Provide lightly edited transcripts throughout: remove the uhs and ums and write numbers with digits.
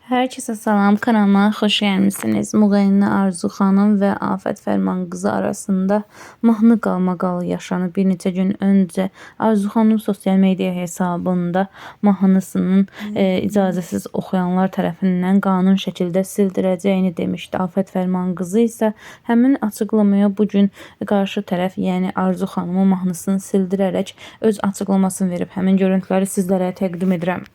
Herkese salam, kanalıma hoş gelmişsiniz. Müğənni Arzu xanım və Afət Fərman qızı arasında mahnı qalmaqalı yaşanıb. Bir neçə gün öncə Arzu xanım sosial media hesabında mahnısının icazəsiz oxuyanlar tərəfindən qanun şəkildə sildirəcəyini demişdi. Afət Fərman qızı isə həmin açıqlamaya bu gün qarşı tərəf, yəni Arzu xanımın mahnısını sildirərək öz açıqlamasını verib. Həmin görüntüləri sizlərə təqdim edirəm.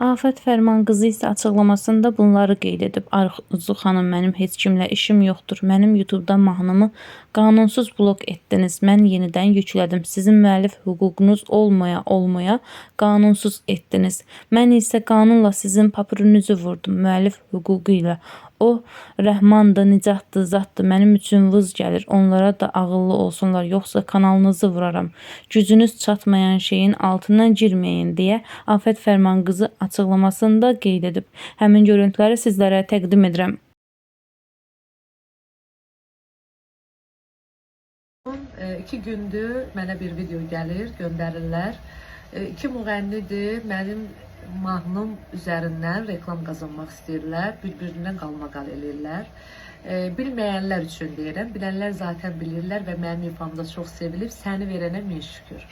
Afət Fərman qızı isə açıqlamasında bunları qeyd edib. Arzu xanım, mənim heç kimlə işim yoxdur. Mənim YouTube-da mahnımı qanunsuz blok etdiniz. Mən yenidən yüklədim. Sizin müəllif hüququnuz olmaya qanunsuz etdiniz. Mən isə qanunla sizin papırınızı vurdum müəllif hüququ ilə. O rəhmandır, nicatdır, zatdır. Mənim üçün vız gəlir. Onlara da ağıllı olsunlar, yoxsa kanalınızı vuraram. Gücünüz çatmayan şeyin altına girməyin deyə Afət Fərman qızı açıqlamasında qeyd edib. Həmin görüntüləri sizlərə təqdim edirəm. İki gündür mənə bir video gəlir, göndərirlər. İki müğənnidir, mənim mahnım üzərindən reklam qazanmaq istəyirlər, bir-birindən qalmaqal eləyirlər. Bilməyənlər üçün deyirəm, bilənlər zaten bilirlər və mənim ifamda çox sevilib, səni verənə min şükür.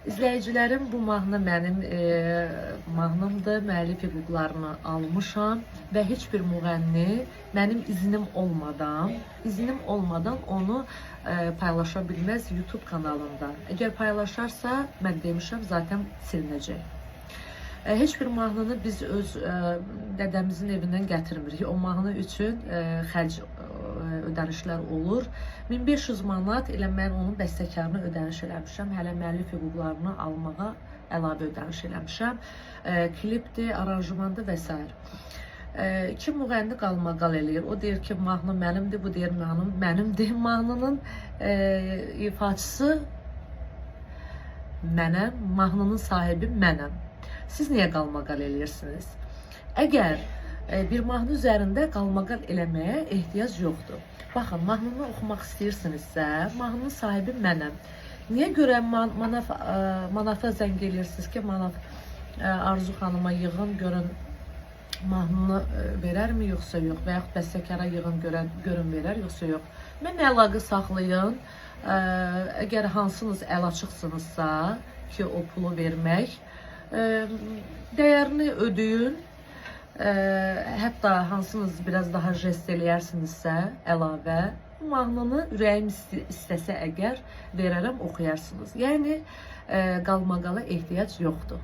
İzləyicilərim, bu mahnı mənim mahnımdır, müəllif hüquqlarını almışam və heç bir müğənni mənim iznim olmadan onu paylaşa bilməz YouTube kanalında. Əgər paylaşarsa, mən demişəm, zaten silinəcək. Heç bir mahnını biz öz dədəmizin evindən gətirmirik. O mahnı üçün xərc ödənişlər olur. 1500 manat elə mən onun bəstəkarına ödəniş eləmişəm. Hələ müəllif hüquqlarını almağa əlavə ödəniş eləmişəm. Klipdir, aranjmandır və s. İki müğənni qalmaqal eləyir. O deyir ki, mahnı mənimdir, bu deyir mahnım mənimdir. Mahnının ifaçısı mənəm, mahnının sahibi mənəm. Siz niyə qalmaqal eləyirsiniz? Əgər bir mahnı üzərində qalmaqal eləməyə ehtiyac yoxdur. Baxın, mahnını oxumaq istəyirsinizsə, mahnının sahibi mənəm. Niyə görə Manafa zəng eləyirsiniz ki, Manaf Arzu xanıma yığın, görün mahnını verərmi yoxsa yox və yaxud bəstəkara yığın görən görün verər yoxsa yox. Mənlə əlaqə saxlayın. Əgər hansınız əl açıqsınızsa ki, o pulu vermək, dəyərini ödəyin. Hətta hansınız biraz daha jest eləyərsinizsə əlavə, bu mahnını ürəyim istəsə əgər verərəm, oxuyarsınız. Yəni qalmaqala ehtiyac yoxdur.